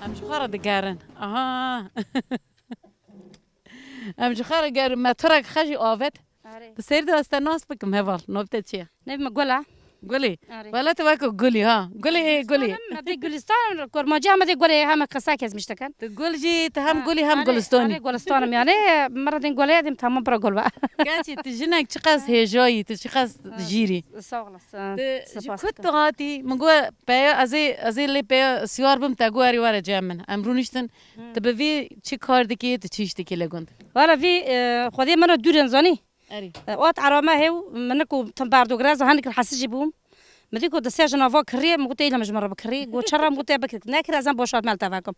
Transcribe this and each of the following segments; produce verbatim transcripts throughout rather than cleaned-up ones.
Em ji xwe re digerin. Aha. Em ji xwe re gerin. Me turek xwe jî avêt. Erê. Di serî de ez te nas bikim heval. Navê te çi ye? Navê me Gul e. Gulî. Erê. Wele tu weko Gulî ha. Gulî, ê Gulî. Em dê Gulistan, Kurmancî em dê Gulê, heme qisa kesmiş dikin. Tu Gul jî, tu hem Gulî hem Erê, Gulistanî. Erê, Gulistanım yani. Me re dên Gulê, dêm tamam bira Gul be. Gerçi tu jinek çiqas hêjayî, tu çiqas jîrî. Sağ olasın. Tu ji Spas kut dikim. Tu hatî? Min got peya ez ê, ez ê lê peya siyar bim, te got erê were cem min. Em rûniştin. Hmm. Tu bi vî çi kar dikî, tu çi iş dikî li gund? Wala vî, e, xwedê min re dûr in zanî. Erê. E, ot arame hew, min ku tim berdogre, zahan kir hesijî bûm. Min dî ku di sê jina va kirî, min got, "Êlem ji min re bikirî." Got, "Çira?" Min got, "Te bikir." Nekir, ez em boşalt mel te vekim.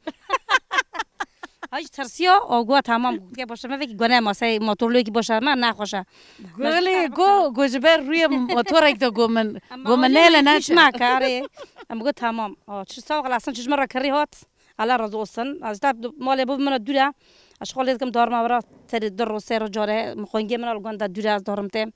Ay tersiya, o got, "Tamam." Got, "Gel boşalt me vekî gone masey motorlu ki boşalt me, nexweş e." Gulê, go, go ji ber rûyê motorek de go min, Ama go min o nêle ne neçe. Çişma karê. Em got, "Tamam." O, çi sağ olasın, çi ji min re kirî hot. Allah razı olsun. Ez tab malê bu min dûre. Ez xwe lê dikim darma vira, terî du ro, sê ro care, xwengê min al gonda dûre ez darim tê.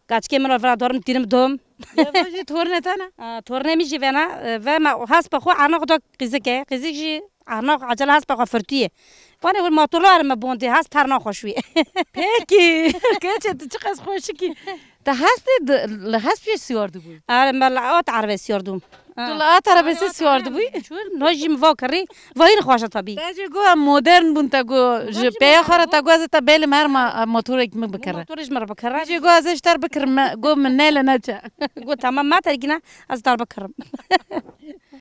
Gaçkê min al vira darim tînim dom. Ya, bu jî torne te ne? Aa, torne mi jî vena, e, ve me hespa xwe arna xwe da qîzike. Qîzik jî arna xwe acele hespa xwe firtiye. Vanê wir motorlar me bondi, hes terna xwe şuye. Peki, keçe tu çiqas xweşikî. Te hestê di, li hespê siyar dibû? Are, me li at erve siyar dûm. Ha. Tu li at erve siyar dibû? Çûn, no jî min va kirî, vayî xweşe tabî. Te jî got em modern bûn, te got ji peya xwe re te got ez te bêlim her ma, motorek min bikere. Motorê ji min re bikere. Te jî got ez ê ji te re bikirim, me, got min nêle neçe. Got tamam, me terkîne, ez te re bikirim.